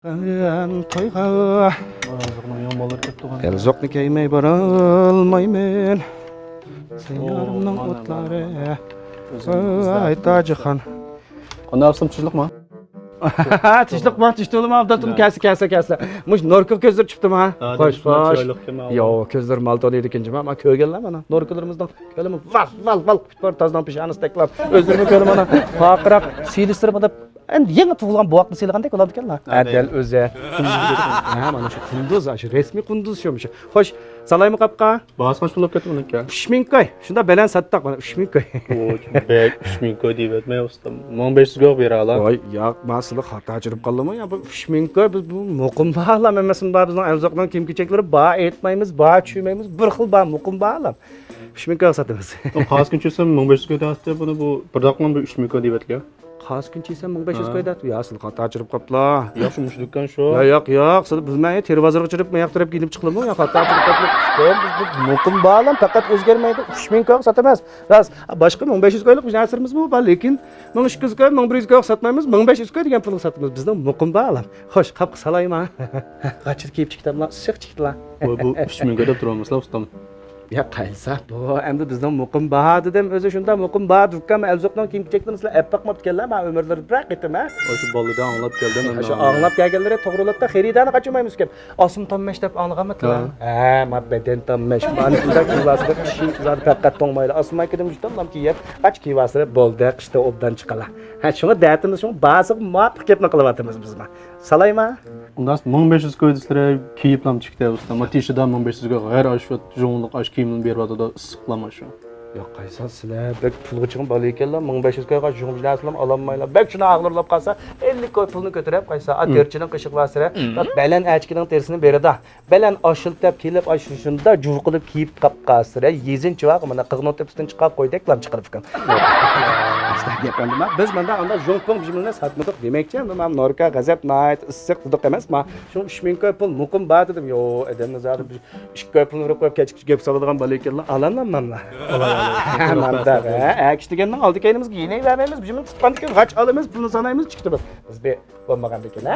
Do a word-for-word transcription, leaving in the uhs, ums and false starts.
قان تويغا ئەلزوقنى كىيمەي بارالمايمەن. سەييارىمنىڭ ئوتلىرى. ۋاي تاجىخان. قانداق ئاپسام، تىنچلىقمۇ؟ تىنچلىقمۇ، تىنچ تولىمۇ، ئابدۇتۇم، كەلسە، كەلسە، كەلسە. مۇش نوركا كۆزلىرى چىقىپتىمۇ؟ ھە، خوش، خوش. ياق، كۆزلىرى مالتون ئىدىكەن جۇما، مانا كۆرگەنلەر مانا. نوركىلىرىمىزنىڭ كۆلىمى ۋال، ۋال، ۋال. تازنىڭ پېشانىسىدەكلا. ئۆزلىرىمۇ كۆرۈپ مانا پارقىراق، سىلىسلىرى مانا ئەمدى يېڭى تۇغۇلغان بوۋاقنى سىلىغاندەك بولىدىكەنلا. ھە، دەل ئۆزى. ھە، مانا شۇ قۇندۇز، شۇ رەسمىي قۇندۇز شۇ، شۇ. خوش، سالايمۇ قاپقا؟ باھاسى قانچە پۇل بولۇپ كەتتى بۇنىڭكى؟ ئۈچ مىڭ كوي. شۇنداق بەلەن ساتتۇق مانا، ئۈچ مىڭ كوي. ئۇ، بەك ئۈچ مىڭ كوي دەيۋەتمەي ئۇستام. مىڭ بەش يۈز كويغا بېرەلا. ۋاي، ياق، مەن سىلىگە خاتا چۈشۈرۈپ قالدىممۇ؟ يا، بۇ ئۈچ مىڭ كوي، بىز بۇ مۇقىم باھالام ھەممىسىنى بار، بىزنىڭ ئەلزوقنىڭ كىيىم-كېچەكلىرى بار، ئېيتمايمىز، بار، چۈشۈرمەيمىز، بىر خىل بار، مۇقىم باھالام. ئۈچ مىڭ كويغا ساتىمىز. قازى كۈنچى دېسەم مىڭ بەش يۈز كوي دەۋاتتى، بۇنى بۇ بىرداقلا بۇ ئۈچ مىڭ كوي دەۋاتىدۇ. قازى كۈنچى دېسەم مىڭ بەش يۈز كوي دەۋاتىدۇ. يا، سىلى خاتا چۈشۈرۈپ قاپلا. ياق، شۇ مۇشۇ دۇكان شۇ. يا، ياق، ياق، سىلى بىز مەن تېرە بازىرىغا چۈشۈرۈپ، ماياق تەرەپ كېلىپ چىقىلىمۇ؟ يا، خاتا چۈشۈرۈپ قاپلا. بىز بۇ مۇقىم باھالام پەقەت ئۆزگەرمەيدۇ. ئۈچ مىڭ كويغا ساتىمىز. راست، باشقا مىڭ بەش يۈز كويلۇق بىر نەرسىلىرىمىزمۇ بار، لېكىن مىڭ ئىككى يۈز كوي، مىڭ بىر يۈز كويغا ساتمايمىز، مىڭ بەش يۈز كوي دېگەن پۇلغا ساتىمىز. بىزنىڭ مۇقىم باھالام. خوش، قاپقا سالايما. غاچىدا كىيىپ چىقتىملا، ئىسسىق چىقتىلا. ۋاي، بۇ ئۈچ مىڭ كوي دەپ تۇرۇۋالمىسىلا، ئۇستام. يا قايسا، بۇ ئەمدى بىزنىڭ مۇقىم باھا دېدىم، ئۆزى شۇنداق مۇقىم باھا دۇكان، ئەلزوقنىڭ كىيىم-كېچەكلىرىنى سىلەر ئەپ باقماپتىكەنلەر، مانا ئۆمۈرلىرىدە بىرەر قېتىم، ھە؟ ئاشۇ بالىدا ئاڭلاپ كەلدىم. شۇ ئاڭلاپ كەلگەنلىرى توغرىلاپتا خېرىدارنى قاچۇرمايمىزكەن. ئاسما تاممەش دەپ ئاڭلىغانمىتىلا؟ ھە. ھە، ما بەدەن تاممەش. مانا شۇنداق كىيىۋالسىلەر، كىشىنى زادى پەقەت توڭمايلا. ئاسما كىدىم جۇتام لام كىيىپ، قاچ كىيىۋالسىلەر بولدى، قىشتا ئوبدان چىقىلا. ھە، شۇڭا دەتىمىز شۇڭا بازىغا مۇۋاپىق گەپنى قىلىۋاتىمىز بىزمۇ. سالايما؟ ئۇنداق مىڭ بەش يۈز كوي دېسىلەر كىيىپلام چىقتى ئۇستا. ما تېشىدا مىڭ بەش يۈز كوي غەر ئاشۇ جۇڭلۇق ئاشۇ كىيىمنى بېرىۋاتىدۇ ئىسسىقلام ئاشۇ. ياق، قايسا سىلەر بەك پۇلغا چىققان بالا ئىكەنلا، مىڭ بەش يۈز كويغا جۇڭ بىر نەرسىلەم ئالالمايلا. بەك شۇنداق ئاغرىلىپ قالسا، ئەللىك كوي پۇلنى كۆتۈرۈپ قايسا، تېرىچىنىڭ قېشىغا بارسىلەر، بەلەن ئەچىكىنىڭ تېرىسىنى بېرىدۇ. بەلەن ئاشۇلتەپ كېلىپ، ئاشۇ شۇنداق جۇۋ قىلىپ كىيىپ قاپقالسىلەر، يېزىنچىۋاغ مانا قىزنىڭ تۆپىسىدىن چىققان قويدەكلام چىقىرىپكەن. ئاشۇنداق گەپ ئەمدى ما. بىز مانا ئاندا ژۇڭپۇڭ بىژىمىنى ساتمىدۇق دېمەكچى، ئەمدى ما نوركا غەزەپ ناھايىتى ئىسسىق دېدۇق ئەمەسما. شۇ ئۈچ مىڭ كوي پۇل مۇقىم بار دېدىم. يو، ئادەمنى زادى ئىككى كوي پۇلنى بېرىپ قويۇپ، كەچكىچە گەپ سالىدىغان بالا ئىكەنلا، ئالالماملا. مانداق، ھە، ئەكىش دېگەننىڭ ئالدى كەينىمىزگە يېنىۋەرمەيمىز، بىژىمىنى تۇتقاندىكىن غاچ ئالىمىز، پۇلنى سانايمىز، چىقتى بىز. بىز بى بولمىغاندىكىن، ھە؟